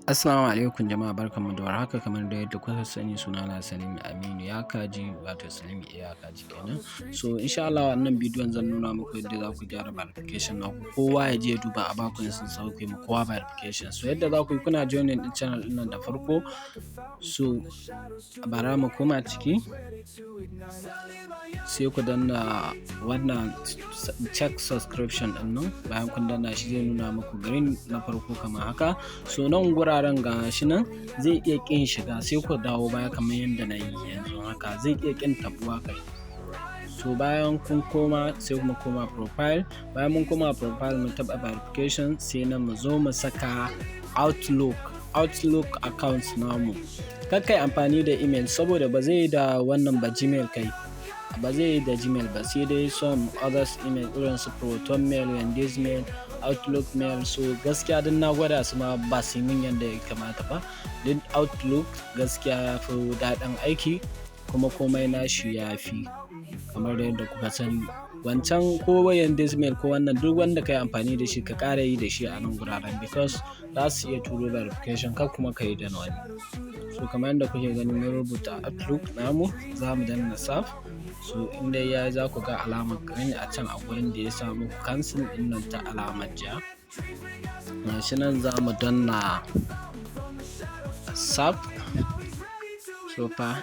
Assalamu alaikum jama'a, barkanmu da warhaka. Kamar da yadda kuka sani, sunana Salim Aminu Yakaji, wato Salim Yakaji kenan. So insha Allah wannan bidiyon zan nuna muku yadda za ku gyara verification naku. Kowa ya je ya duba a bakun sun sauke mu kowa verification. So yadda za ku yi, kuna joining din channel din nan da farko. So bara mu koma ciki, sai ku danna wannan check subscription din nan. Bayan kun danna shi, zai nuna muku green na farko kamar haka. So nan guraren, ga shi nan, zai iya ƙin shiga, sai ku dawo baya kamar yadda na yi yanzu haka. Zai iya ƙin taɓuwa kai. So bayan kun koma, sai kuma koma profile. Bayan mun koma profile, mu taɓa verification, sai nan mu zo mu saka Outlook account namu. Kar kai amfani da email, saboda ba zai da wannan ba, Gmail kai ba zai yi da Gmail ba, sai dai some others email irin su Proton Mail, Yandex Mail, Outlook Mail. So gaskiya duk na gwada su ma, ba su yi min yadda ya kamata ba. Duk Outlook gaskiya ya fi daɗin aiki, kuma komai nashi ya fi. Kamar yadda kuka sani, wancan ko Yandex Mail ko wannan, duk wanda ka yi amfani da shi, ka ƙara yi da shi a nan guraren, because za su iya turo verification, kar kuma ka yi da wani. So kamar yadda kuke gani, mun rubuta Outlook namu, za mu danna save. So in dai ya, za ku ga alamar green a can a gurin da ya samu cancel din nan ta alamar ja. Gashi nan, za mu danna save. So fa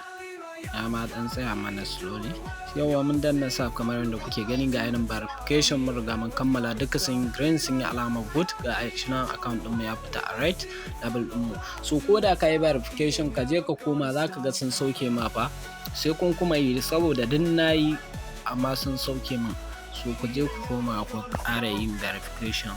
ya ma dan tsaya mana slowly. Yauwa, mun danna save. Kamar yadda kuke gani, ga yanin verification mun riga mun kammala, duka sun yi green, sun yi alamar good. Ga shi nan, account ɗinmu ya fita a right level ɗinmu. So ko da ka yi verification, ka je ka koma, za ka ga sun sauke ma fa. Sai kun kuma yi, saboda duk na yi amma sun sauke min. So ku je ku koma ku ƙara yin verification.